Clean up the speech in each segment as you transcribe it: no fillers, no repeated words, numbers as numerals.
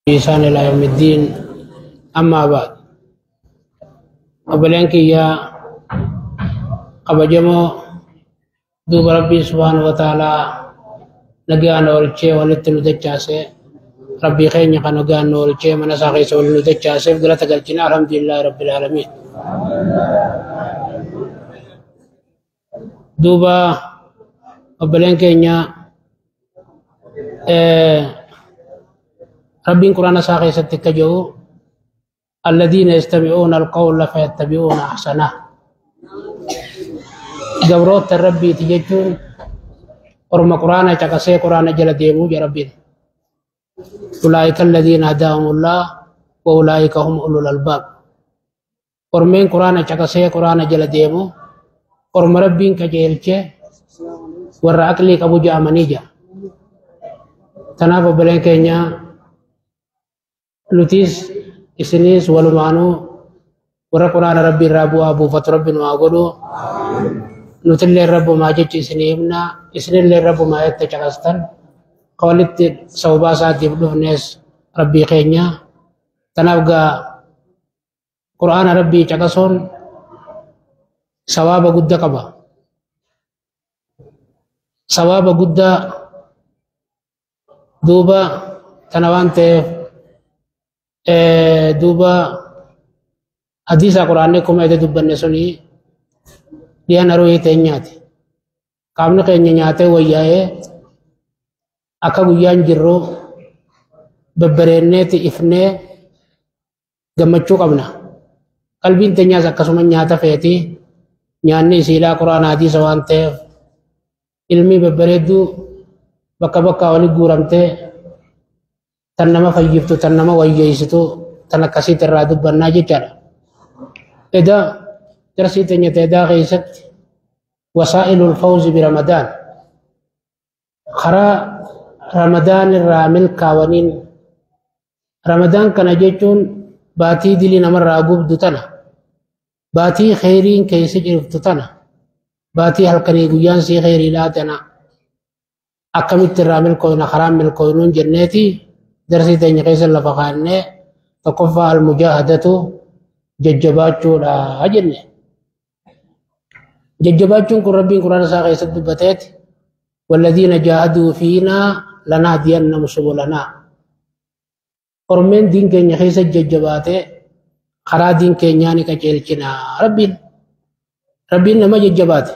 بإحسان إلى يوم الدين. أما بعد، obboleen kiyya kabajamoo, duuba Rabbii subhaanahu wa ta'aalaa nagaan oolchee walitti nu dachaase, Rabbii keenya kan nagaan nu oolchee mana isaa keessa waliin nu dachaaseef galata galchina. Alhamdulillahi rabbil aalamiin. Duuba obboleen keenya, Rabbiin Quraana isaa keessatti akka jedhu: الذين يستمعون القول فيتبعون أحسنه. Gabroota Rabbiiti jechuun orma Quraana caqasee Quraana jala deemuu jira Rabbiin. أولئك الذين هداهم الله وأولئك هم أولو الألباب. Ormeen Quraana caqasee Quraana jala deemu orma Rabbiin qajeelche, warra aqlii qabu jedhamanii jira. Tanaaf obboleen keenya, nutis isinis walumaanuu warra Quraana Rabbii irraa bu'aa buufatu Rabbi nu haa godhu. Nutillee Rabbumaa jechi isinii himna, isinillee Rabbumaa jette caqastan. Ka walitti sababaa isaatiif dhufnes Rabbii keenya. Tanaaf gaa Quraana Rabbii caqasuun sawaaba guddaa qaba. Sawaaba guddaa. Duuba tana waan ta'eef, duuba hadiisa Quraanni akkuma ede dubbanne suni dhiyana ruhii teenyaati. Qaamni keenya nyaatee wayyaa'ee akka guyyaan jirru babbareenneeti ifnee gammachuu qabna. Qalbiin teenyaas akkasuma nyaata feeti. Nyaanni isiilaa Quraana hadiisa waan ta'eef, ilmii babbareedduu bakka bakkaa wali guuramtee tan nama fayyiftu, tan nama wayyeessitu, tan akkasiitti irraa dubbannaa jechaadha. Edaa darsii teenya edaa keessatti wasaa'ilul fawzi bi Ramadaan, karaa Ramadaan irraa milkaawaniin. Ramadaan kana jechuun baatii dilii namarraa gubdu tana, baatii kheyriin keessa jirtu tana, baatii halkanii guyyaan sii kheyriidhaa tana akkamitti irraa milkooyna, karaan milkooynuun jenneeti darsii teenya keessa lafa kaannee, tokkoffaa almujaahadatu, jajjabaachuudha jenne. Jajjabaachuun kun Rabbiin Quraana isaa keessatti dubbateeti: والذين جاهدوا فينا لنهدينهم سبلنا. Ormeen diin keenya keessa jajjabaatee karaa diin keenyaa ni qajeelchina Rabbiin. Rabbiin nama jajjabaate,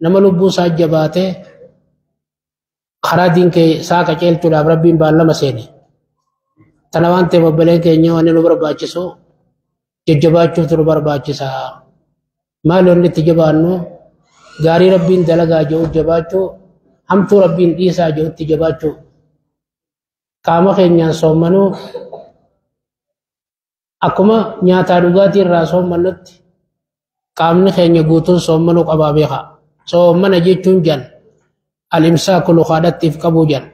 nama lubbuu isaa jabaate karaa diin isaa qajeelchuudhaaf Rabbiin baallama seene. Tana waan ta'eef obboleen keenya, wanni nu barbaachisu jajjabaachuutu nu barbaachisa. Maali wanni itti jabaannu? Gaarii Rabbiin dalagaa jedhu jabaachuu, hamtuu Rabbiin dhiisaa jedhutti jabaachuu. Qaama keenyaan soommanuu, akkuma nyaataa dhugaatii irraa soommannutti qaamni keenya guutuun soommanuu qabaa beeka. Soommana jechuun jan alimsaaku lukaadhattiif qabuu jan.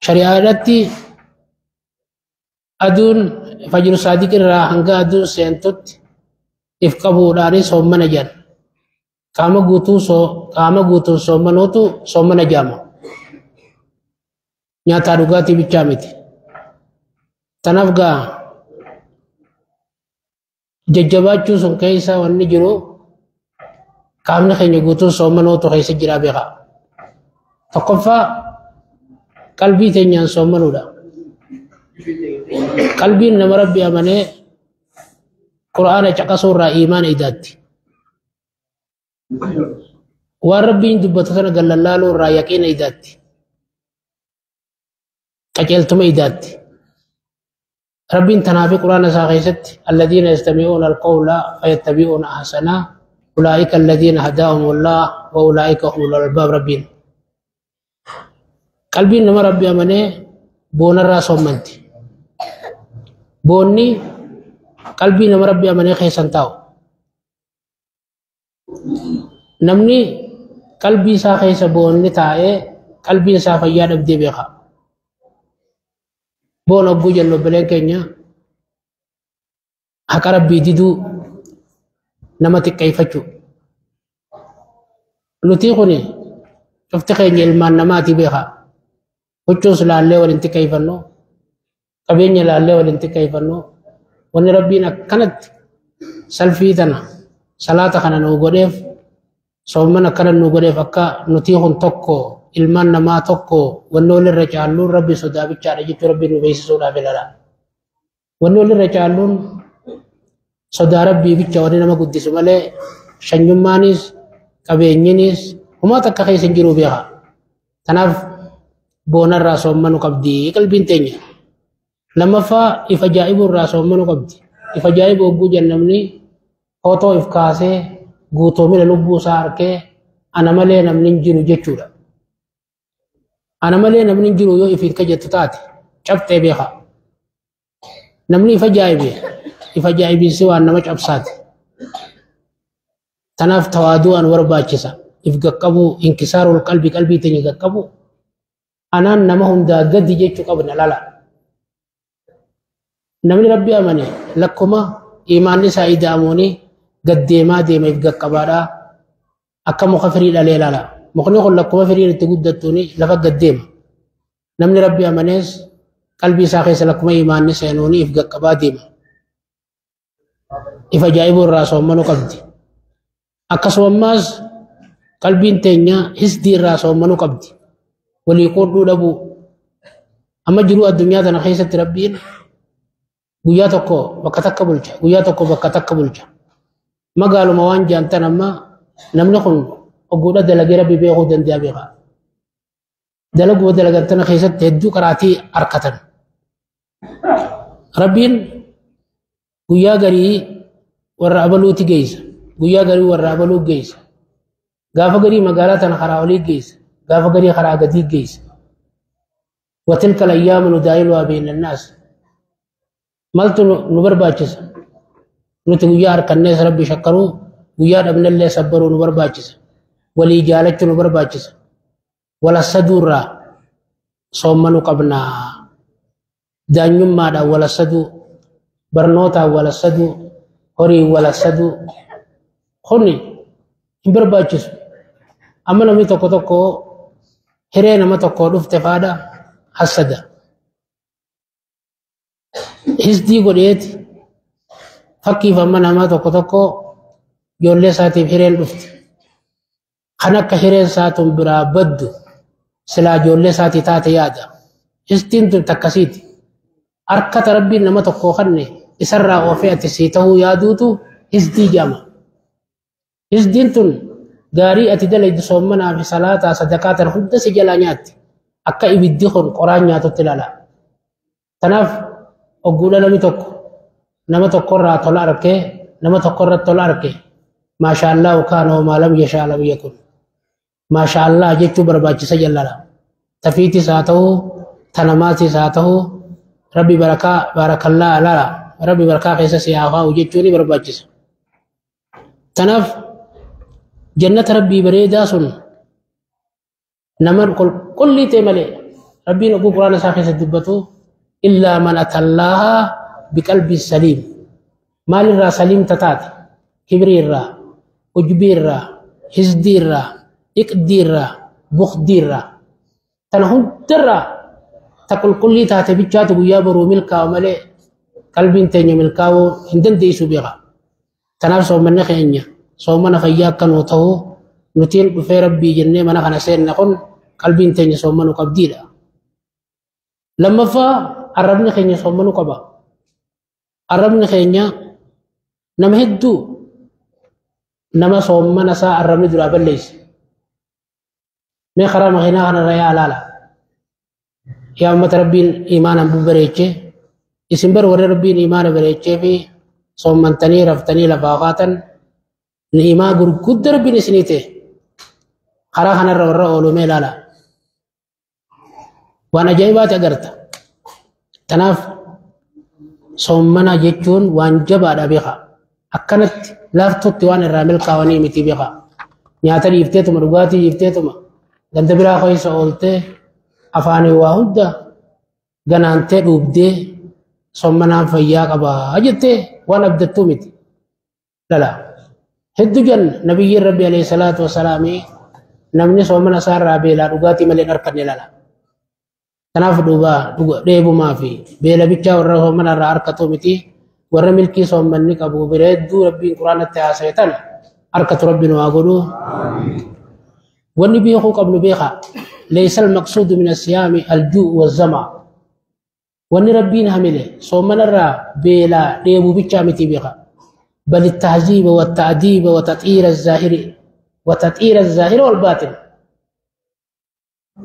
Shari'aadhatti aduun fajru saadiq irraa hanga aduun seentutti if qabuudhaanis soommana jan. Qaama guutuu, qaama guutuun soommanuutu soommana jaama. Nyaataa dhugaatii bichaa miti. Tanaaf gaa jajjabaachuu sun keessa wanni jiru qaamni keenya guutuun soommanuutu keessa jira beeka. Tokkoffaa qalbii teenyaan soommanuudha. Qalbiin nama Rabbi amanee Qur'aana caqasuu irraa iimaana idaatti. Waan Rabbiin dubbatu sana gallallaaluu irraa yaqiina idaatti. Qajeeltuma idaatti. Rabbiin tanaafi Qur'aana isaa keessatti: الذين يستمعون القول فيتبعون أحسنه أولئك الذين هداهم الله وأولئك هم أولو الألباب. Rabbiin qalbiin nama Rabbi amanee boonarraa soommanti. Boonni qalbii nama Rabbi amanee keessan taa'u. Namni qalbii isaa keessa boonni taa'ee qalbiin isaa fayyaa dhabdee beeka. Boon hogguu jennu, obboleen keenya, haqa Rabbii diduu, nama xiqqeeffachuu. Nuti kuni cufti keenya ilmaan namaati beeka. Huccuus laallee waliin xiqqeeffannu. Qabeenya laallee waliin xiqqeeffannu. Wanni Rabbiin akkanatti salfii tana salaata kana nu godheef, soomman akkana nu godheef, akka nutii kun tokko, ilmaan namaa tokko, wanni walirra caalluun Rabbi sodaa bichaadha jechuu Rabbi nu beeksisuudhaaf ilaala. Wanni walirra caalluun sodaa Rabbii bicha wanni nama guddisu malee shanyummaanis qabeenyinis homaa takka keessa hin jiru beeka. Kanaaf boonarraa soommanuu qabdi qalbiin teenya. Lammaffaa, if ajaa'ibuu irraa soommanuu qabdi. If ajaa'ibu hogguu jennamni footoo if kaasee guutoomina lubbuu isaa arkee ana malee namni hin jiru jechuudha. Ana malee namni hin jiru yoo ifiin kajettu taate cabxee beeka. Namni if ajaa'ibe, if ajaa'ibiinsi waan nama cabsaati. Tanaaf tawaaduu an barbaachisa. If qaqqabuu, inkisaarul qalbii, qalbii teenya qaqqabu. Anaan nama hundaa gadi jechuu qabna lala. Namni Rabbi amane lakkuma imaanni isaa ida'amuuni gaddeemaa deema if qaqqabaadhaa. Akka muka firii dhalee lala. Mukni kun lakkuma firiin itti guddattuuni lafa gaddeema. Namni Rabbi amanees qalbii isaa keessa lakkuma imaanni seenuuni if qaqqabaa deema. If ajaa'ibuu irraa soommanuu qabdi. Akkasuma ammaas qalbiin teenya hisdii irraa soommanuu qabdi. Walii qoodhuu dhabuu. Amma jiruu addunyaa tana keessatti Rabbiin guyyaa tokko bakka takka bulcha, guyyaa tokko bakka takka bulcha. Magaaluma waan jaantan amma namni kun ogguudha dalagee Rabbi beekuu danda'a beeka. Dalaguma dalagan tana keessatti hedduu qaraatii harkatan. Rabbiin guyyaa garii warra abaluuti geessa. Guyyaa garii warra abaluu geessa. Gaafa garii magaalaa tana karaa olii geessa. Gaafa garii karaa gadii geessa. وتلك الأيام نداولها بين الناس. Maaltu nu barbaachisa? Nuti guyyaa harkannees Rabbi shakkaruu, guyyaa dhabnallee sabbaruu nu barbaachisa. Walii jaalachuu nu barbaachisa. Wal hassaduurraa soommanuu qabnaa. Daanyummaadhaan wal hassaduu, barnootaan wal hassaduu, horiin wal hassaduu kuni hin barbaachisu. Amma namni tokko tokko hiree nama tokko dhufte faadha hassada. Hisdii godheeti fakkiif amma nama tokko tokko ijoollee isaatiif hireen dhufte. Kan akka hireen isaa tun biraa baddu silaa ijoollee isaatii taate yaada. Hisdiin tun takkasiiti. Harkata Rabbiin nama tokko kanne isarraa oofee ati sii ta'uu yaaduutu hisdii jedhama. Hisdiin tun gaarii ati dalaydu soommanaa fi salaataa sadaqaa tan hunda si jalaa nyaatti. Akka ibiddi kun qoraan nyaatutti ilaala. Kanaaf ogguudha namni tokko nama tokkorraa tola arkee nama tokkorratti tola arke, maashaallahu kaana wamaa lam yashaa lam yakun. Maashaallah jechuu barbaachisa jallala. Tafiitis haa ta'uu, tanamaatis haa ta'uu, Rabbi barakaa baarakallaa laala. Rabbi barakaa keessa si haa kaa'u jechuun barbaachisa. Kanaaf jannata Rabbii bareedaa sun nama qulqullii ta'e malee, Rabbiin oguu Quraana isaa keessatti dubbatu, illaa man atallaaha biqalbii saliim. Maalirraa saliim taate? Kibrii irraa, ujbii irraa, hisdii irraa, iqdii irraa, bukdii irraa. Tana hundarraa ta qulqullii taate bichaatu guyyaa boruu milkaa'u malee qalbiin teenya milkaa'uu hin dandeessu beeka. Kanaaf soommanni keenya soomana fayyaa akka nuu ta'u, nutiin dhufee Rabbii jennee mana kana seenne kun qalbiin teenya soommanuu qabdiidha. Lammaffaa, arrabni keenya soommanuu qaba. Arrabni keenya nama hedduu nama soommana isaa arrabni duraa balleessa. Mee karaa makiinaa kanarra yaa laala. Yaa uummata Rabbiin imaanaan bubbareechee, isin bar warri Rabbiin imaana bareechee fi soommantanii raftanii lafaa kaatan ni'imaa gurguddaa Rabbiin isinii ta'e. Karaa kanarra warra oolu mee ilaala. Waan ajaa'ibaati agarta. Kanaaf soommana jechuun waan jabaadha beeka. Akkanatti laaftutti waan irraa milkaa'anii miti beeka. Nyaata dhiifteetuma, dhugaatii dhiifteetuma, ganda biraa keessa ooltee afaanii waa hunda ganaantee dhuubdee soommanaan fayyaa qabaa jettee waan abdattuu miti. Lala. Hedduu jenna nabiyyiin Rabbi alayhi salaatu wasalaamii namni soomana isaarraa beelaa dhugaatii malee hin harkanne lala. Tanaaf duuba dheebumaa fi beela bichaa warra soomana irraa harkatu miti. Warra milkii soommanni qabu bira hedduu Rabbiin Quraanatti haasa'e tana harkatu Rabbi nu haa godhu. Wanni beekuu qabnu beekaa. Laysa al-maqsuudu min as-siyaami al-juu' wa-zama. Wanni Rabbiin hamile soomana irraa beelaa dheebuu bichaa miti beekaa. Bal at-tahziiba wa-ta'diiba wa-taxiira az-zaahiri wa-taxiira az-zaahiri wal-baatin.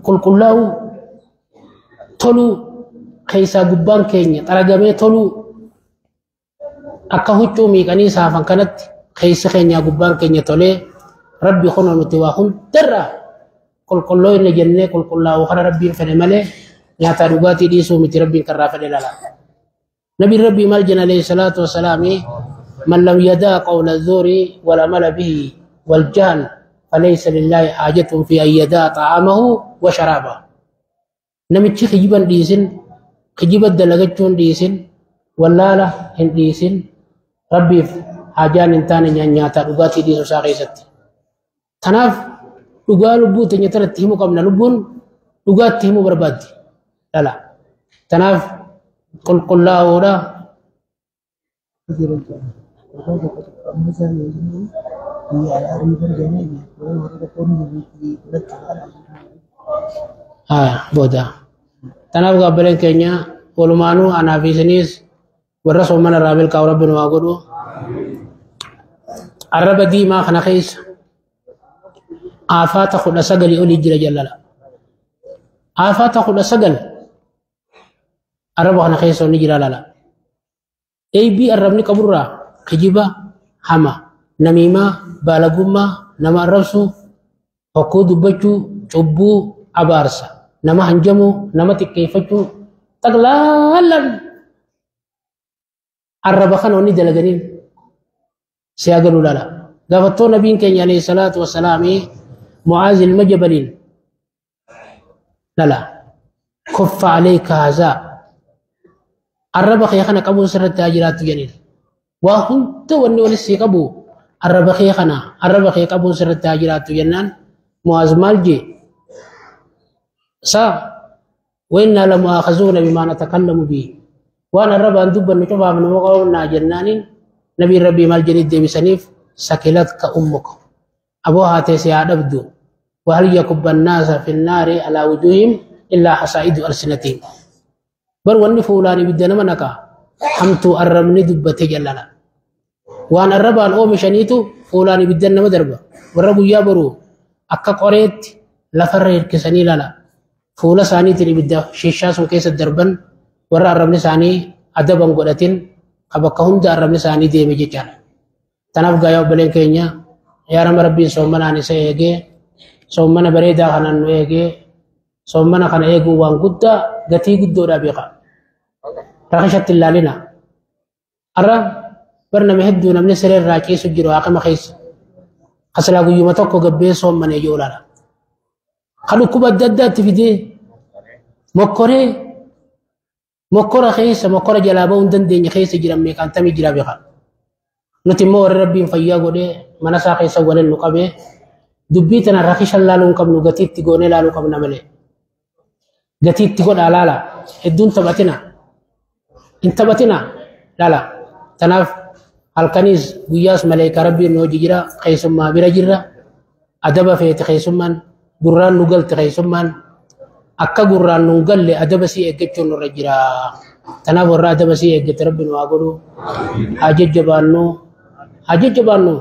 Qulqullaa'uu toluu keessaa gubbaan keenya xaragamee toluu akka huccuu miiqanii saafan kanatti keessa keenyaa gubbaan keenya tolee Rabbi kunoo nuti waa hundarraa qulqulloo inni jennee qulqullaa'uu kana Rabbiin fedhe malee nyaataa dhugaatii dhiisuu miti Rabbiin karraa fedhe lala. Nabiin Rabbii maal jenna alayhi salaatu wassalaami man lam yadaa qawla zuuri wal amala bihi wal jahl falaysa lillaahi haajatun fi an yadaa ta'amahu wa sharaabahu. Namichi kijiban dhiisin, kijiba dalagachuun dhiisin, wallaala hin dhiisin, Rabbiif haajaan hin taane nyaataa dhugaatii dhiisuu isaa keessatti. Tanaaf dhugaa lubbuu teenya tanatti himuu qabna. Lubbuun dhugaatti himuu barbaaddi. Dhala. Tanaaf qulqullaa'uudha. Booda. Tanaaf gaabbaleen keenya walumaanuu anaa fi isinis warra soomana irraa milkaa'u Rabbi nu haa godhu. Arraba diimaa kana keessa aafaata 19 olii jira jallala. Aafaata 19 arraba kana keessa inni jira lala. Eebii arrabni qaburraa kijiba, hama, namiimaa, baalagummaa, nama arrabsuu, hokkoo dubbachuu, cubbuu, abaarsa, nama hanjamuu, nama xiqqeeffachuu, xaqlaalan arraba kana wanni dalaganiin si agaluu lala. Gaafattoo nabiin keenya alayhi salaatu wassalaami Mu'aaz ilma Jabaliin lala. Kuffa alayka haazaa. Arraba kee kana qabuun sirratti haa jiraattu jedheen. Waa hunda wanni walis sii qabu arraba kee kana arraba kee qabuun sirratti haa jiraattu jennaan Mu'aaz maal jee? Sa وإنا لمؤاخذون بما نتكلم به. وأنا الرب أن دب النجوم من وقعنا جنان نبي ربي مال جديد بسنيف سكلتك أمك أبوها تيسي عبدو وهل يكب الناس في النار على وجوههم إلا حصائد ألسنتهم. بر وني فولاني بدنا منك حمتو الرمني دبتي جلنا وأنا الرب أن أومي شنيتو فولاني بدنا مدربة والرب يابرو أكا قريت لفر كسني لالا فولا ساني تري بدا شيشة سو كيس الدربن ورا الرمني ساني أدبا قدتين أبقى هم دا الرمني ساني دي مجيكان تناف غايو بلين كينيا يا رب ربي سومنا نسيجي سومنا بريدا خنا نويجي سومنا خنا إيجو وان قدا قتي قدو ربيقا رخشت الله لنا أرى برنا مهدو نمني سرير راكي سجرو عقم خيس خسلا قيوم توكو قبي سومنا يجولالا خلو كوبا ددات في دي مكوري مكورة خيس مكورة جلابة وندن خيس جرام ميكان تمي جرابيقا نتي مور ربي فيا غودي منسا خيس ولن نقبه دبيتنا رخيش الله لون قبل غتيت تغوني لالو قبل ملي غتيت تغون لالا الدون تبتنا انتبتنا لالا تناف الكنيز وياس ملائكه ربي نوجي جرا خيس ما برجرا ادب فيت خيس من غران نغلت خيس من اكا غران نغل ادب سي اگچو نرجرا تناف ور ادب سي اگت ربي نو اغدو حاجه جبانو حاجه جبانو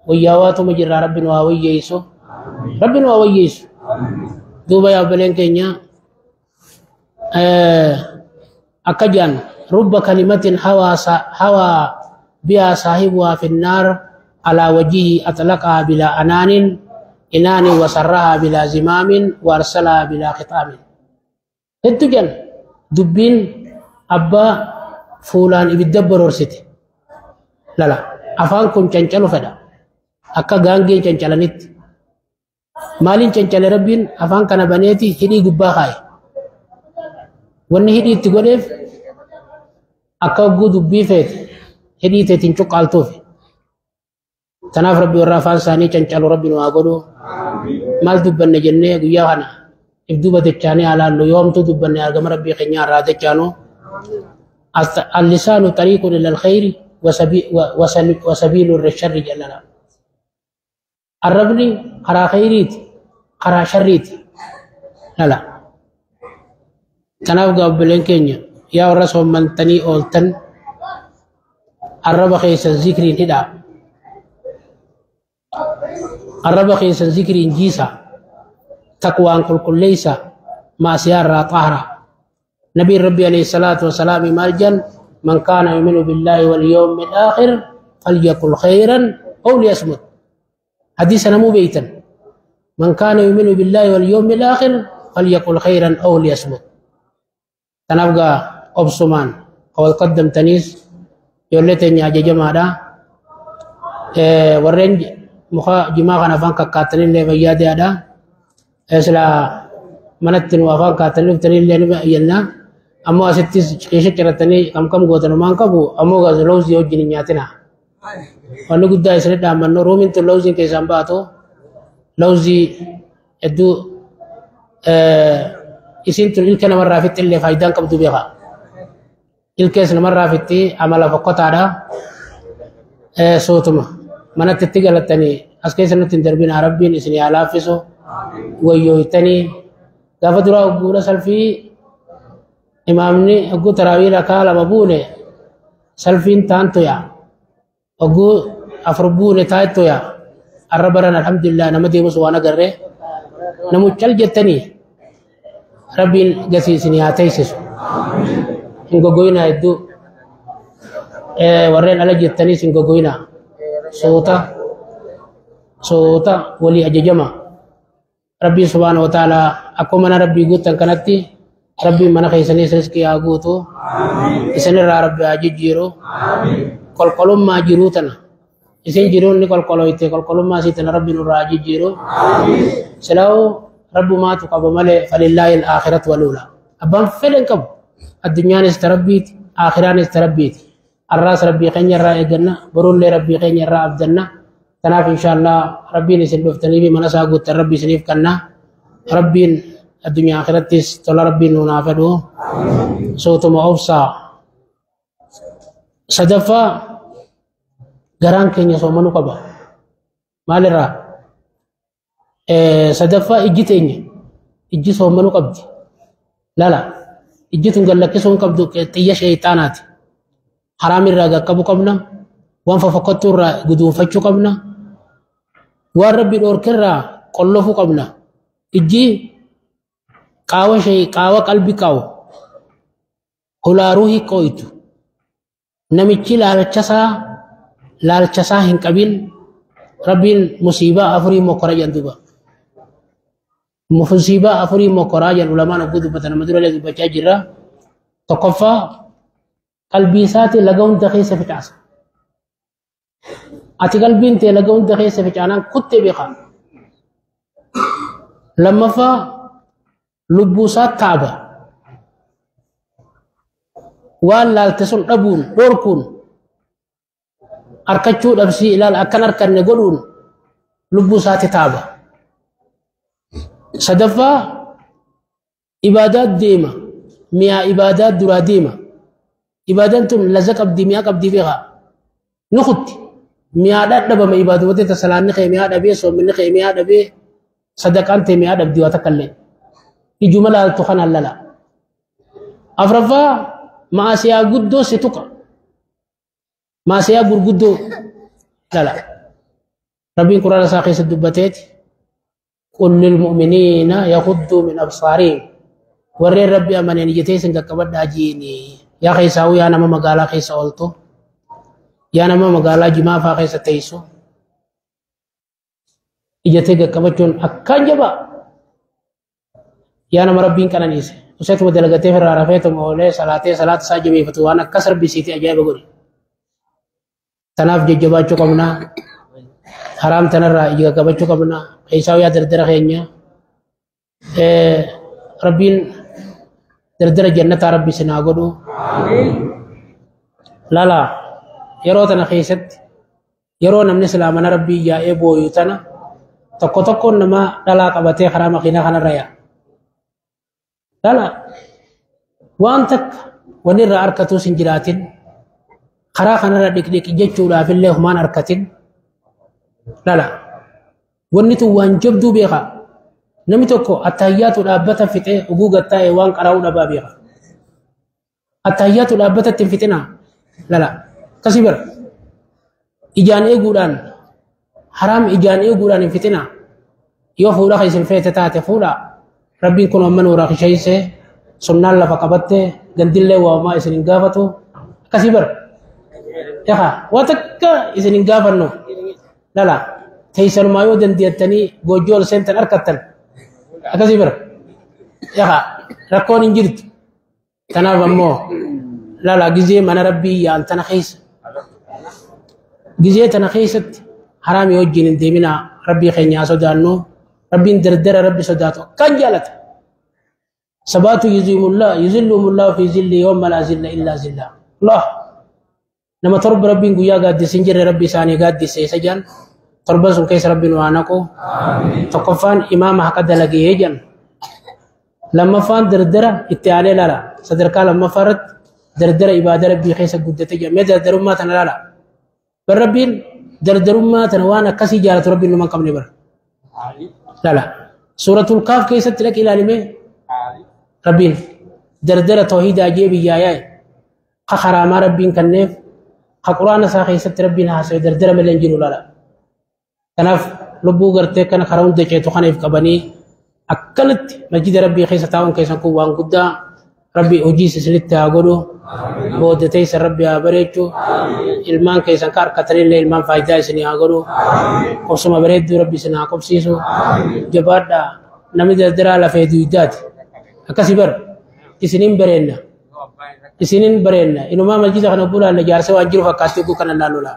وياواتو مجرى ربي نو وييسو ربي نو وييسو دوبا يا بلين كينيا أكجان رب كلمة هوى بها صاحبها في النار على وجهه أطلقها بلا أنان إنان وسرها بلا زمام وأرسلها بلا خطام. هتجن دبين أبا فلان يدبر ورستي لا لا أفانكم چنچلو فدا أكا غانجين چنچلنيت مالين چنچل ربين أفان كان بنيتي هدي غبا خاي wanni hidhii itti godheef akka hogguu dubbii feete hidhii teetiin cuqqaaltuufi. Tanaaf rabbi warra afaan isaanii cancalu rabbi nu haa godhu. Maal dubbanne jennee guyyaa kana If duuba dachaanii alaallu yoomtu dubbanne argama rabbii keenya irraa dachaanu. Allisaanu xariiqun ila alkhayri wasabiilu irra sharri jallala. Arrabni karaa khayriiti, karaa sharriiti. Lala. Kanaaf gaabbileen keenya, yaa warra soommantanii ooltan, arraba keessan zikriin hidhaa. Arraba keessan zikriin jiisaa. Taqwaan qulqulleessa, maasiyaa irraa xaaraa. Nabiin Rabbi alayhi salaatu wasalaam maal jedhan? من كان يؤمن بالله واليوم الآخر فليقل خيرا أو ليصمت. حديث نمو بيتا. من كان يؤمن بالله واليوم الآخر فليقل خيرا أو ليصمت. Kanaaf gaa obsumaan wal qaddamtaniis ijoollee teenya ajajamaadha. Warreen muka jimaa kana afaan kakkaatanillee fayyaadaadha. Sila manatti nu afaan kaatanii dhuftanii illee jenna. Ammoo asittis keesha ciratanii kam kam gootan maan qabu, ammoo lawzii wajjin hin nyaatina. Wanni guddaa isinit dhaammannu, ruumiin tun lawziin keessaan baatu, lawzii hedduu isin tun ilka namarraa fitti illee faayidaan qabdu beeka. Ilkees namarraa fitti, amala fokkotaadha. Sootuma manatti itti galattanii as keessa nutti hin darbina. Rabbiin isin haa laaffisu. Wayyooytanii gaafa duraa ogguudha salfii imaamni ogguu taraawii rakaa lama buune salfiin taantu yaa, ogguu afur buune taattu yaa. Arra baran alhamdulillah nama deemus waan agarree namuchal jettanii rabbiin gasii isin haa teessisu. Hin goggoyinaa hedduu, warreen ala jettaniis hin goggoyinaa. Soota soota walii ajajama. Rabbiin subhaanahu wa ta'ala akkuma mana rabbii guuttan kanatti rabbiin mana keessaniis riskii haa guutu, isinirraa rabbi haa jijjiiru. Qolqolummaa jiruu tana isin jiruun ni qolqoloyte, qolqolummaa isii tana rabbi nurraa haa jijjiiru. Silaa'u rabbumaatu qaba malee, falillaahi al-aakhiratu waluula. Abbaan fedhan qabu, addunyaanis ta rabbiiti, aakhiraanis ta rabbiiti. Arraas rabbii keenya irraa eegganna, borullee rabbii keenya irraa abdanna. Kanaaf inshaallah rabbiin isin dhuftanii fi mana isaa guuttan rabbi isiniif kenna. Rabbiin addunyaa akhirattis tola rabbiin nuun haa fedhu. Sootuma obsaa. Sadaffaa, garaan keenya soomanuu qaba. Maalirraa? Sadaffaa, ijji teenya ijji soomanuu qabdi. Lala, ijji tun gallakkisuu hin qabdu, xiyya sheeyxaanaati. Haraam irraa qaqqabuu qabna. Waan fofokkattuu irraa guduunfachuu qabna. Waan rabbi dhoorkerraa qollofuu qabna. Ijji qaawa shee qaawa qalbi qaawu hulaa ruuhii qooytu. Namichi laalchasaa hin qabin rabbiin musiibaa afurii mokkora jedhan duuba. Musiibaa afurii mokkoraa jedhan ulamaan ogguu dubbatan, nama duralee dubbachaa jirra. Tokkoffaa, qalbii isaati laga hunda keessa ficaasa. Ati qalbiin tee laga hunda keessa ficaanaan kuttee beekaa. Lammaffaa, lubbuu isaa taaba. Waan laalte sun dhabuun dhorkuun, arkachuu dhabsii ilaala akkan arkanne godhuun lubbuu isaati taaba. Sadaffaa, ibaadaat deema, mi'a ibaadaat duraa deema. Ibaadaan tun laza qabdi, mi'a qabdi beekaa. Ni kutti. Mi'a dhadhabama ibaadota ta salaanni kee mi'a dhabee, soominni kee mi'a dhabee, sadaqaan tee mi'a dhabdi waa takka illee. Ijuma laaltu kanaan lala. Afraffaa, maasiyaa guddoo si tuqa. Maasiyaa gurguddoo lala. Rabbiin quraana isaa keessatti dubbateeti. قل للمؤمنين يغضوا من أبصارهم. Warreen rabbi amaneen ija teessan qaqqabadhaa jiini. Yaa keessaa'u, yaa nama magaalaa keessa ooltu, yaa nama magaalaa jimaa faa keessa teessu, ija tee qaqqabachuun akkaan jabaa. Yaa nama rabbiin qananiise useetuma dalagatee firraa rafeetuma oolee salaatee salaata isaa jabeeffatu, waan akkas rabbi siiti ajaa'iba godhe. Tanaaf jajjabaachuu qabna. Haraam tanarraa ija qaqqabachuu qabna. Keessaa yaa dardara keenya, rabbiin dardara jannataa rabbi isin haa godhu. Lala, yeroo tana keessatti, yeroo namni silaa mana rabbii yaa'ee booyu tana, tokko tokkoon nama dhalaa qabatee karaa makiinaa kanarra yaa. Lala waan takka wanni irraa harkatus hin jiraatin karaa kanarra dhiqdhiqi jechuudhaaf illee humaan harkatin. Lala wanni tun waan jabduu beeka. Namni tokko attahiyyaatu dhaabbata fixee oguu gattaa'e waan qaraa'uu dhabaa beeka. Attahiyyaatu dhaabbata ittiin fixinaa. Lala akkasii bara ijaan eeguudhaan haraam ijaan eeguudhaan hin fixinaa. Yoo fuudha kan isin feete taate fuudha. Rabbiin kun amma nuura kisheessee sunnaan lafa qabattee gandillee waamaa isin hin gaafatu. Akkasii bara yaha waa takka isin hin gaafannu. Lala teessanumaa yoo dandeettanii goojjoo ol seentan harkattan. Akkasii bara yaha rakkoon hin jirtu. Kanaaf ammoo lala gizee mana rabbii yaa'an tana keessa gizee tana keessatti haraamii wajjin hin deeminaa. Rabbii keenya haa sodaannu. Rabbiin dardara rabbi sodaatu akkaan jaalata. Sabaatu yuzilluhumullahu fi zilli yawma laa zilla illaa zilla. Allah nama torba rabbiin guyyaa gaaddise hin jirre rabbi isaanii gaaddise isa jedhan torba sun keessa rabbiin waa naqu. Tokkoffaan imaama haqa dalagee jedhan. Lammaffaan dardara itti aanee laala. Sadarkaa lammaffaa irratti dardara ibaada rabbii keessa guddate jedhan. Mee dardarummaa tana laala. Bar rabbiin dardarummaa tana waan akkasii jaalatu rabbiin numa hin qabne bara. Lala suuratul kaaf keessatti dhaqi ilaalimee rabbiin dardara tawhiidaa jee biyyaa yaa'e ka haraamaa rabbiin kanneef ka quraana isaa keessatti rabbiin haasa'e dardara malee hin jiru lala. Kanaaf lubbuu gartee kana karaa hunda ceetu kanaaf qabanii akkanatti masjida rabbii keessa taa'uun keessan kun waan guddaa. Rabbi hojii isinitti haa godhu. Booda teessan rabbi haa bareechu. Ilmaan keessan ka harkatanillee ilmaan faayidaa isinii haa godhu. Qobsuma bareedduu rabbi isin haa qobsiisu. Jabaadhaa namni dardaraa lafee duydaati. Akkasii bara isiniin bareenna. Isiniin bareenna. Inumaa masjida kana bulaalle jaarsa waan jiru fakkaatti oguu kana laallu laa.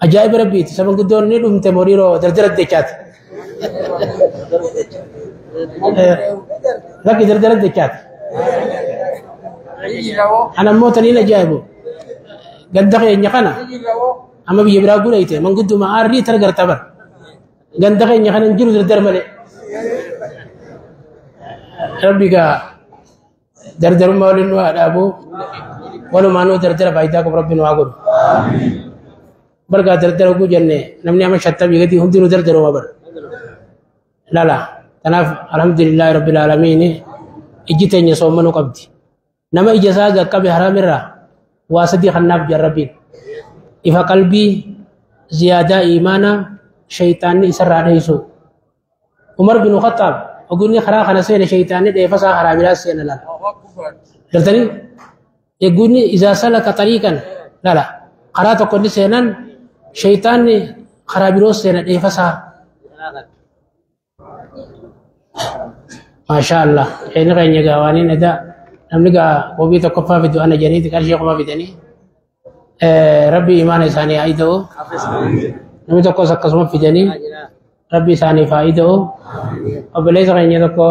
Ajaa'iba rabbiiti. Saba guddoon ni dhumte moriiroo dardara dechaati. Lakki dardara dechaati. Ana ammoo taniin ajaa'ibu. Ganda keenya kana amma biyya biraa gudhayte mangudduma aarrii tana garta bara. Ganda keenya kana hin jiru dardara malee. Rabbi gaa dardarummaa waliin nu haa dhaabu. Walumaanuu dardara faayidaa qabu rabbi nu haa godhu. Bargaa dardara oguu jenne namni amma shantamii gadi hundinuu dardaruma bara. Lala kanaaf alhamdulillahi rabbil aalamiin ijji teenya soommanuu qabdi. Nama ija isaa qaqqabe haraamirraa waa sadii kannaaf jira rabbiin. Ifa qalbii, ziyaadaa iimaanaa, shayxaanni isarraa dheessu. Umar bin Khattaab ogunni karaa kana seene shayxaanni dheefasaa karaa biraa seene lala. Gartanii eeggunni izaa salaka xariiqan lala karaa tokko inni seenan shayxaanni karaa biroo seena dheefasaa. Maashaa Allah. Inni keenya gaa waan inni edaa namni gaa wabii tokkoffaa fidu ana jedhaniiti qarshii qofa fidanii. Rabbi imaana isaanii haa ida'u. Namni tokkos akkasuma fidanii rabbi isaaniif haa ida'u. Obboleessa keenya tokko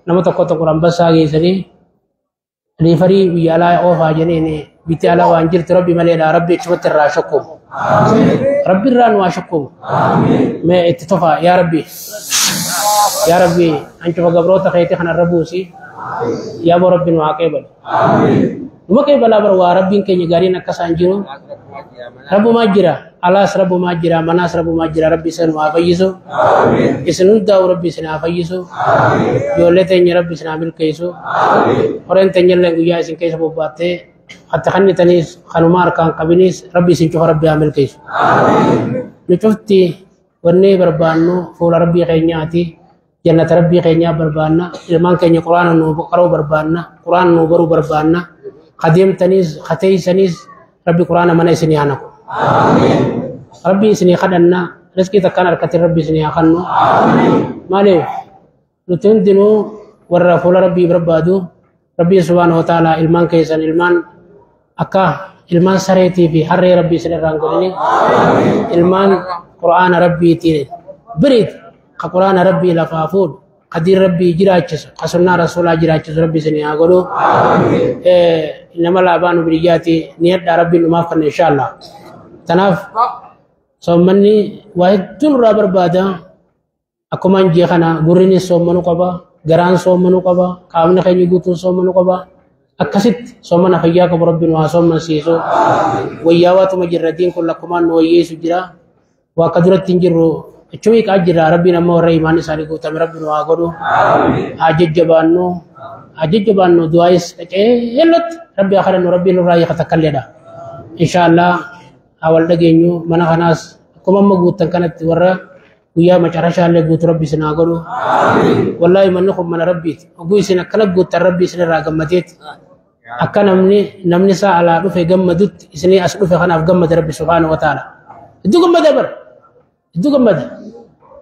nama tokko tokko rambassaa geessanii riifarii biyya alaa oofaa jedhaniin biyya alaa waan jirtu rabbi maleedha rabbi achumatti irraa shakkumu. Rabbi irraa nu haa shakkumu. Mee itti tofaa yaa rabbi. Yaa rabbi ancufa gabroota keetii kanarra buusi. Yaa boo rabbi nu haa qeebalu. Numa qeebalaa bara waa rabbiin keenya gaariin akkasaan jiru. Rabbumaa jira. Alaas rabbumaa jira. Manaas rabbumaa jira. Rabbi isin haa fayyisu. Isin hundaa'u rabbi isin haa fayyisu. Ijoollee teenya rabbi isin haa milkeessu. Horeen teenya illee guyyaa isin keessa bobbaattee hatta kannitaniis kanuma harkaan qabiniis rabbi isin cufa rabbi haa milkeessu. Nu cufti wanni barbaannu fuula rabbii keenyaati. Jannata rabbii keenyaa barbaanna. Ilmaan keenya quraana nu qaruu barbaanna. Quraana nu baruu barbaanna. Kadeemtaniis kateeysaniis rabbi quraana mana isinii haa naqu. Rabbi isinii kadhanna. Riskii takkaan harkatin rabbi isinii haa kennu. Maaliif nuti hundinuu warra fuula rabbii barbaadu rabbii subhaanahu wa ta'ala ilmaan keessan ilmaan akka ilmaan sareetii fi harree rabbii isin irraa hin godhini. Ilmaan quraana rabbiitiin biriit ka quraana rabbii lafaa fuudhu ka diin rabbii jiraachisu ka sunnaa rasuulaa jiraachisu rabbi isinii haa godhu. Nama laabaanu biyyaati niyadhaa rabbiin dhumaaf kenna inshaallah. Kanaaf soommanni waa hedduu nurraa barbaada. Akkuma injii kana gurrinis soommanuu qaba, Garaan soomanuu qaba. Qaamni keenya guutuun soomanuu qaba. Akkasitti soomana fayyaa qabu Rabbi nu haa soomansiisu. Wayyaa waatuma jirra diin kun lakkumaan nu wayyeessu jira. Waa akka duratti hin jirru achumii qaa jira. Rabbiin amma warra imaan isaanii guutame Rabbi nu haa godhu. Haa jajjabaannu. Haa jajjabaannu du'aayis qaceellotti Rabbi haa kadhannu Rabbiin nurraa hiika takkalleedha. Inshaallah haa wal dhageenyu mana kanaas akkuma amma guuttan kanatti warra guyyaa macarashaallee guutu Rabbi isin haa godhu. Wallaahi manni kun mana Rabbiiti. Oguu isin akkana guuttan Rabbi isin irraa gammadeeti. Akka namni isaa alaa dhufe gammadutti isinii as dhufe kanaaf gammada Rabbi subhaanahu wa ta'ala. Iddoo gammada bara. Iddoo gammada.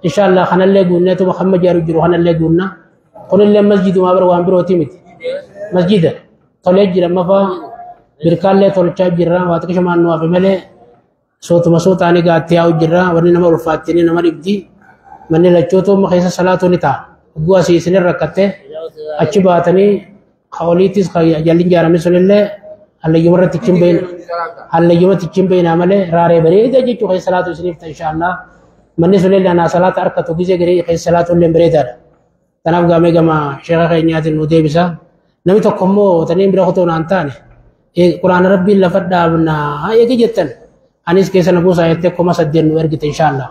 Inshaallah kanallee guunneetuma hamma jaaru jiru kanallee guunna. Kunillee masjidumaa bara waan birootii miti. Masjida tolee jira mafaa birkaallee tolchaa jirra waa xiqqishumaan nu hafe malee sootuma sootaanii gaatti yaa'u jirra wanni nama ulfaattini nama dhibdi manni lachootoo amma keessa salaatu ni ta'a. Oguu asii isin rakkatte achi baatanii ka oliittis ka jalli ijaarame sunillee hallayyuma irratti hin bahin hallayyuma hin bahinaa malee raaree bareeda jechuu keessa salaatu isiniif ta'a inshaallah. Manni sunillee anaa salaata harkatu gisee garii keessa salaatu illee bareedaadha. Kanaaf gaamee gama sheeka keenyaatiin nu deebisa. Namni tokko immoo taniin bira kutoo naan taane quraana Rabbiin lafa dhaabnaa eegi jettan anis keessa na buusaa jettee 8,000 nu ergite inshaallah.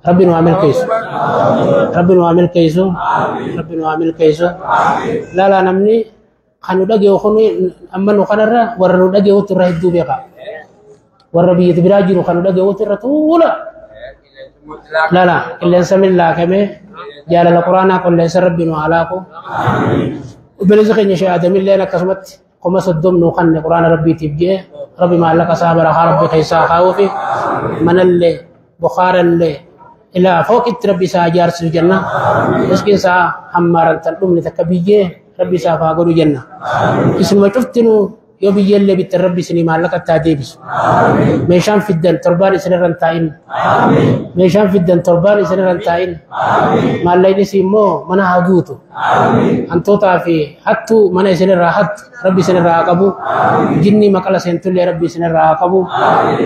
Rabbi nu haa milkeessu. Rabbi nu haa milkeessu. Rabbi nu haa milkeessu. Laalaa namni kan nu dhageeyu kun amma nu kanarra warra nu dhageeyutu irra hedduu beeka. Warra biyya biraa jiru kan nu dhageeyutu irra tuula. Laalaa qilleensa millaakame jaalala quraanaa qilleensa Rabbi nu haa laaku. Obboleessi keenya Shee Adamilleen akkasumatti 30,000 nu kanne quraana Rabbiitiif jee Rabbi maallaqa isaa barakaa Rabbi keessaa kaa'uufi manallee bukaarallee ilaa fooqitti Rabbi isaa ijaarsisu jenna. Riskiin isaa hammaaran tan dhumne takka biyyee Rabbi isaaf haa godhu jenna. Isinuma cuftinuu yoo biyyeellee bittan Rabbi isinii maallaqa itti haa deebisu. Meeshaan fiddan torbaan isinirra hin taa'in. Meeshaan fiddan torbaan isinirra hin taa'in. Maallaqni isii immoo mana haa guutu. Hantootaa fi hattuu mana isinirraa hattu Rabbi isinirraa haa qabu. Jinni maqala seentullee Rabbi isinirraa haa qabu.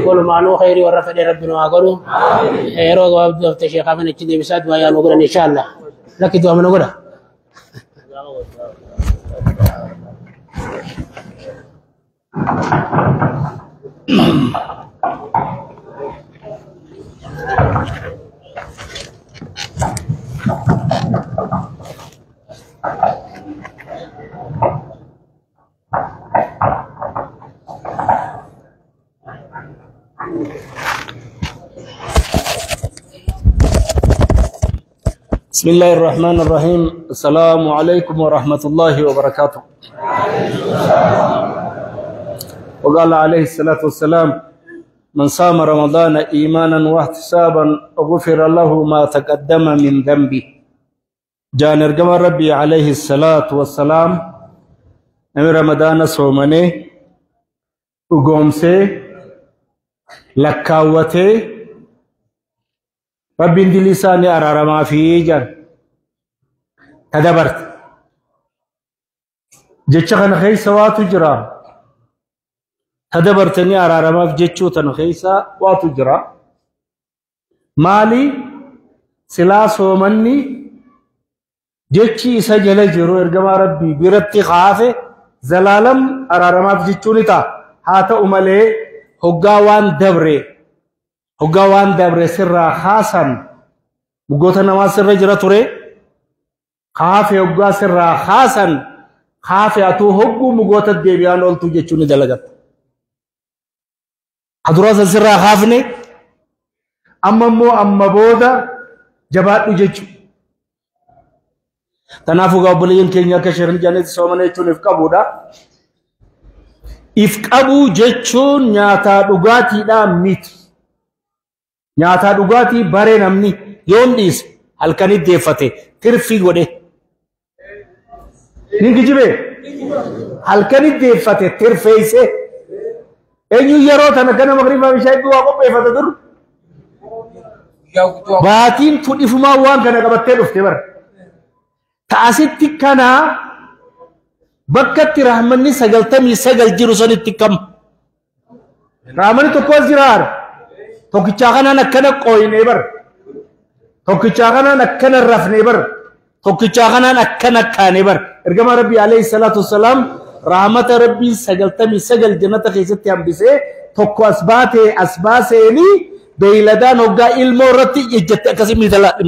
Walumaanuu khayrii warra fedhe Rabbi nu haa godhu. Yeroo gabaabduu haftee sheekaa mana achi deebisaa du'aa yaa nu godhan inshaallah. Lakki du'aa mana godha. بسم الله الرحمن الرحيم. السلام عليكم ورحمة الله وبركاته. وقال عليه الصلاة والسلام: من صام رمضان إيمانا واحتسابا غفر له ما تقدم من ذنبه. جان رقم ربي عليه الصلاة والسلام نمي رمضان صومني وقومسي لكاوتي ربي اندي لساني أرى ما في جان تدبرت جتشخن خيسة واتجرا تدبرتني أرى ما في جتشو تنخيسة واتجرا مالي سلا صومني جتشي سجل جرو إرجما ربي برتي خافه زلالم أرى ما في جتشو نتا هاتا أمالي هجوان دبري هجوان دبري سر خاصا بقوتنا ما سر جرا خافه هجوا سر خاصا خافه أتو هجو مقوت الدبيان قلتو جتشوني دلقت حضرات سر خافني أما مو أما بودا جبات جتشو تنافو قابلين كينيا كشرين جانت سومني جتشون إفكابودا إفكابو جتشون نياتا دوغاتي دا ميت nyaataa dhugaatii baree namni yoon dhiise halkanitti deeffate tirfii godhe. Ni kijibee halkanitti deeffate tirfeeyse eenyu yeroo tana gana magriibaa bishaan waa qopheeffate dur baatiin tudhifumaa waan kana qabattee dhufte bara. Ta'asitti kana bakkatti rahmanni 99 jiru sanitti kam rahmanni tokko as jiraara. Tokkichaa kanaan akkana qooyinee bar. Tokkichaa kanaan akkana rafnee bar. Tokkichaa kanaan akkana kaane bar. Ergama Rabbii alayhi salaatu wassalaam rahmata Rabbii 99 jannata keessatti hambisee tokko as baatee as baaseenii beeyladaan hoggaa ilmoo irratti ejjatte akkasii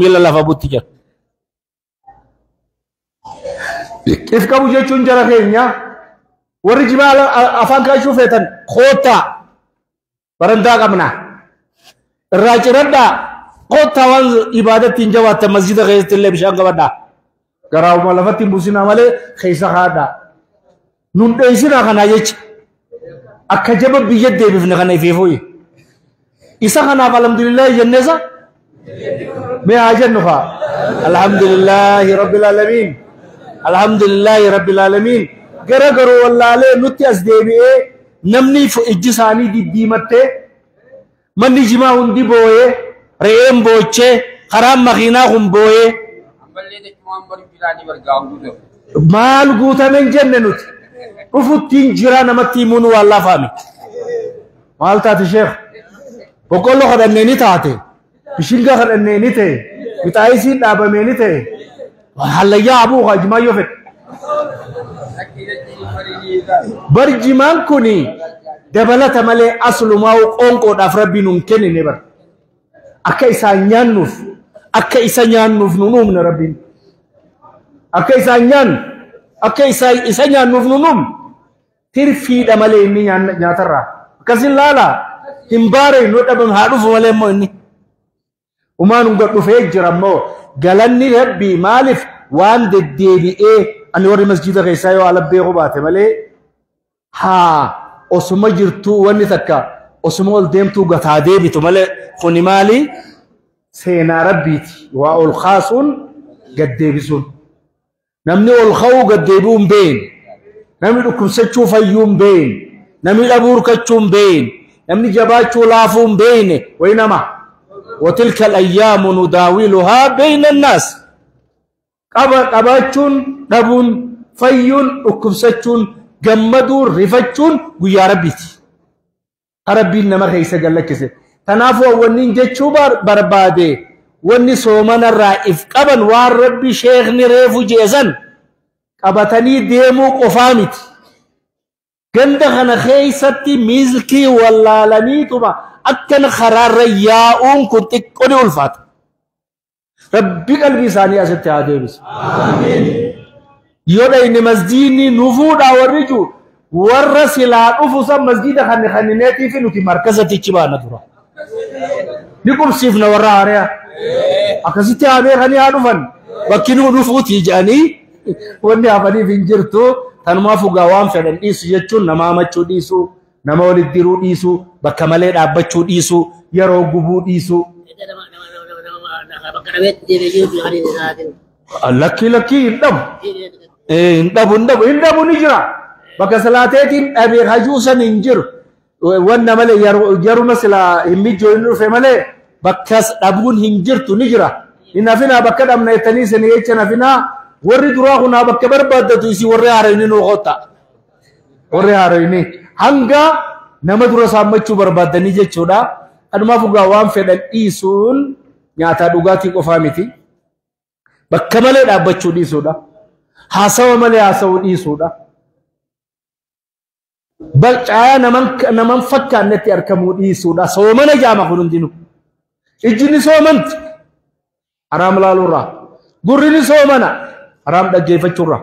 miila lafa butti jira. If qabu jechuun jara keenya warri jimaa afaan kaashuu feetan koottaa barantaa qabna. Irraa ciradhaa koottaa waan ibaadatti hin jabaattan masjida keessatti illee bishaan qabadhaa. Garaawuma lafatti hin buusinaa malee keessa haadhaa. Nun dheessinaa kanaa jecha akka jaba biyya deebifne kana ifeefooyi. Isa kanaaf alhamdulillahi jenneesa mee haa jennu haa. Alhamdulillahi rabbil aalamiin. Alhamdulillahi rabbil aalamiin. Gara garuu wallaalee nutti as deebi'ee namni ijji isaanii diddiimattee manni jimaa hundi booyee re'een boochee karaan makiinaa kun booyee maal guutame hin jenne nuti dhufuttiin jira namatti himuun waan lafaami. Maal taate sheekh? Boqqolloo kadhannee ni taate, bishingaa kadhannee ni ta'e, mixaayisiin dhaabamee ni ta'e, hallayyaa abuu haa jimaa yoo fedhe. Bar jimaan kuni dabalata malee aslumaa qoonqoodhaaf rabbiin nuun kennine bar. Akka isaan nyaannuuf, akka isa nyaannuuf nuun uumne rabbiin. Akka isaan nyaannu, akka isa nyaannuuf nuun uumne. Tirfiidha malee inni nyaatarraa. Akkasin laalaa hin baaree nu dhabame haa dhufu malee immoo inni. Umaan hunga dhufee jira immoo galanni rabbii maaliif waan deddeebi'ee ani warri masjida keessaa yoo ala beeku baate malee haa osuma jirtuu wanni takka osuma ol deemtuu gataa deebitu malee kuni maali seenaa rabbiiti waa ol kaasuun gad deebisuun. Namni ol ka'uu gad deebi'uu hin beekne, namni dhukkubsachuu fayyuu hin beekne, namni dhabuu hirkachuu hin beekne, namni jabaachuu laafuu hin beekne wayi nama. وتلك الأيام نداولها بين الناس. Qabaachuun dhabuun fayyuun dhukkubsachuun gammaduun rifachuun guyyaa rabbiiti. Rabbiin nama keessa gallakkise. Kanaafuu wanni jechuu barbaade wanni soomanarraa if qaban waan rabbi sheekni reefu jeesan qabatanii deemuu qofaa miti. Ganda kana keessatti miilkii wallaalaniituma akkana karaarra yaa'uun kun xiqqoo ni ulfaata. Rabbi qalbii isaanii asitti haa deebisu. Yoo dhayne masjiidni nu fuudhaa warri jiru warra silaa dhufu san masjiida kan kannineetii fi nuti markazatichi baana dura. Ni qubsiifna warra haariyaa. Akkasitti haa beekanii haa dhufan. Bakki nu dhufuutii jedhanii wanni hafaniif hin jirtu. Tanumaaf dhugaa waan fedhan dhiisu jechuun nama hamachuu dhiisu, nama walitti diruu dhiisu, bakka malee dhaabbachuu dhiisu, yeroo gubuu dhiisu. Lakkii lakkii hin dhabu. Hin dhabu hin dhabu hin dhabu ni jira. Bakka salaateetiin dhabee hajuu san hin jiru. Wanna malee yeruma silaa hin mijjoo hin dhufe malee bakka dhabuun hin jirtu ni jira. Hin hafinaa bakka dhabna jettanii isin jecha hin hafinaa. Warri duraa kunaa bakka barbaaddatu isii warri haarayni nuu qotta. Warri haarayni hanga nama dura saammachuu barbaaddanii jechuudha. Kanumaaf dhugaa waan fedhan dhiisuun nyaataa dhugaatii qofaa miti. Bakka malee dhaabbachuu dhiisuudha. Haasawa malee haasawuu dhiisuudha. Caayaa naman fakkaannetti argamuu dhiisuudha. Soomana jaama kun hundinuu. Ijji ni soomanti. Haraam laaluurraa. Gurri ni soomana. Haraam dhaggeeffachuurraa.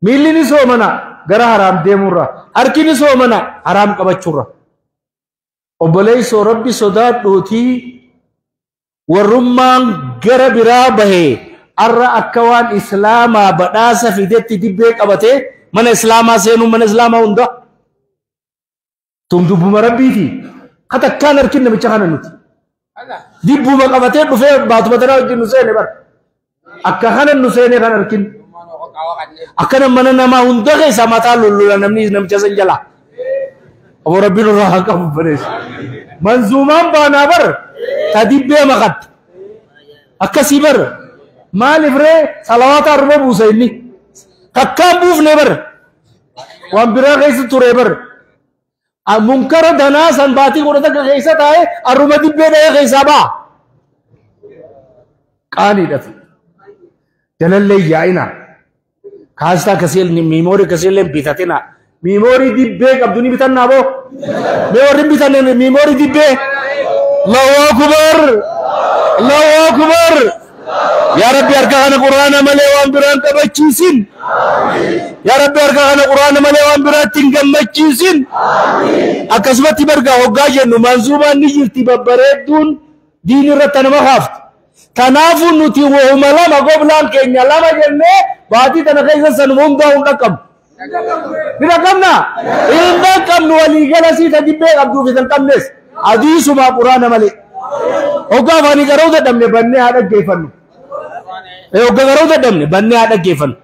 Miilli ni soomana. Gara haraam deemuurraa. Harki ni soomana. Haraam qabachuurraa. Obboleessoo rabbi sodaadhuutii warrummaan gara biraa bahee arra akka waan islaamaa badhaasa fidetti dibbee qabatee mana islaamaa seenuu mana islaamaa hunda. Tun dubbuma rabbiiti. Katakkaan harkin namicha kana nuti. Dibbuma qabatee dhufee baatuma tanaa wajjin nu seene bara. Akka kana nu seene kan harkin. Akkana mana namaa hunda keessaa mataa lollola namni namicha san jalaa. Aboo rabbiin irraa haa qabu bareessa. Manzuumaan baanaa bar ta dibbee maqatte. Akkasii bar maaliif ree salawaata arba buusa inni. Takkaan buufne bar. Waan biraa keessa ture bar. Munkara danaa san baatii 11 keessa taa'ee arruma dibbee dha'ee keessaa ba'a. Qaaniidha. Jalallee yaa'ina. Kaastaa kasii miimoorii kasiillee bitatina. Miimoorii dibbee qabdu ni bitannaa boo. Mee warri bitanne miimoorii dibbee. Allahu akbar. Allahu akbar. Yaa Rabbi harka kana Qur'aana malee waan biraan qabachiisin. Yaa Rabbi harka kana Qur'aana malee waan biraatti hin gammachiisin. Akkasumatti bargaa hoggaa jennu manzuumaan ni jirti babbareedduun diin irratti nama kaafti. Kanaafuu nuti wahuma lama goblaan keenya lama jennee baatii tana keessa sanuma hundaa hin dhaqqabnu. Ni dhaqqabna? Hin dhaqqabnu waliigala siita dibbee qabduuf hin qabnes. Hadiisumaa Qur'aana malee. Hoggaa afaanii garuu dadhabne bannee haa dhaggeeffannu. Hoggaa garuu dadhabne bannee haa dhaggeeffannu.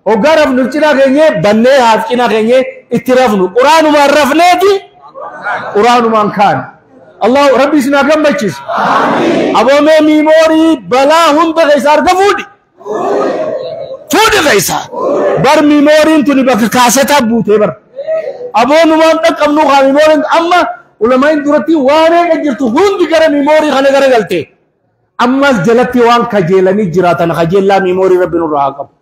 Hoggaa rafnu cinaa keenyee bannee haa cinaa keenyee itti rafnu. Qur'aanumaan rafneeti Qur'aanumaan kaan. Allah Rabbi isin haa gammachiisu. Aboomee miimoorii balaa hunda keessa arga fuudhi. Fuudhi keessa. Bar miimooriin tuni bakka kaasetaa buutee bar. Aboonumaan dhaqqabnu haa miimooriin amma ulamain duratti waan eega jirtu hundi gara miimoorii kana gara galte. Ammas jalatti waan kajeelanii jiraatan kajeellaa miimoorii Rabbi nurraa haa qabu.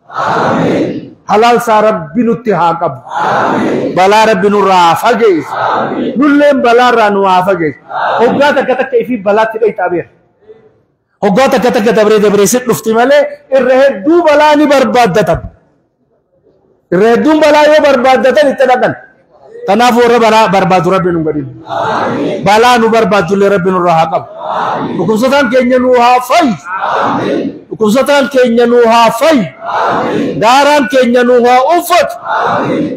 Halaal isaa Rabbi nutti haa qabu. Balaa Rabbi nurraa haa fageessu. Nulleen balaarraa nu haa fageessu. Hoggaa takka takka ifii balaatti dhayxaa beeka. Hoggaa takka takka dabree dabree si dhufti malee irra hedduu balaa ni barbaaddatan. Irra hedduun balaa yoo barbaaddatan itti dhaqan. Kanaaf warra balaa barbaadu Rabbi nu godhin. Balaa nu barbaadullee Rabbi nurraa haa qabu. Dhukkubsataan keenya nu haa fayyu. Dhukkubsataan keenya nu haa fayyu. Daaraan keenya nu haa uffatu.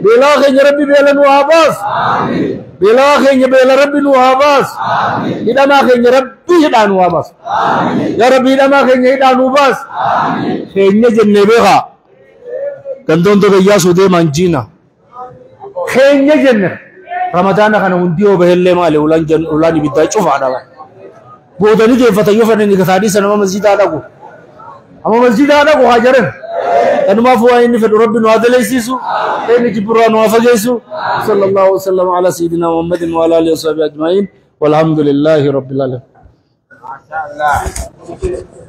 Beelawaa keenya Rabbi beela nu haa baasu. Beelawaa keenya beela Rabbi nu haa baasu. Hidhamaa keenya Rabbi hidhaa nu haa baasu. Yaa Rabbi hidhamaa keenya hidhaa nu baasu. Keenya jennee beekaa. Gandoon dogayyaa suudee manjiina. Keenya jenne ramadaana kana hundi yoo bahellee maali ulaan ibiddaa cufaadha. Boodanii deeffatan yoo fedhan gataa dhiisa nama masjidaa dhaqu. Amma masjidaa dhaqu haa jaran. Kanumaaf waan inni fedhu Rabbi nu haa daleessisu. Inni jibburraa nu haa fageessu. Sallallahu alaihi wasallam ala sayyidina Muhammadin wa ala alihi wa sahbihi ajma'in. Walhamdulillahi rabbil alamin. Masha Allah.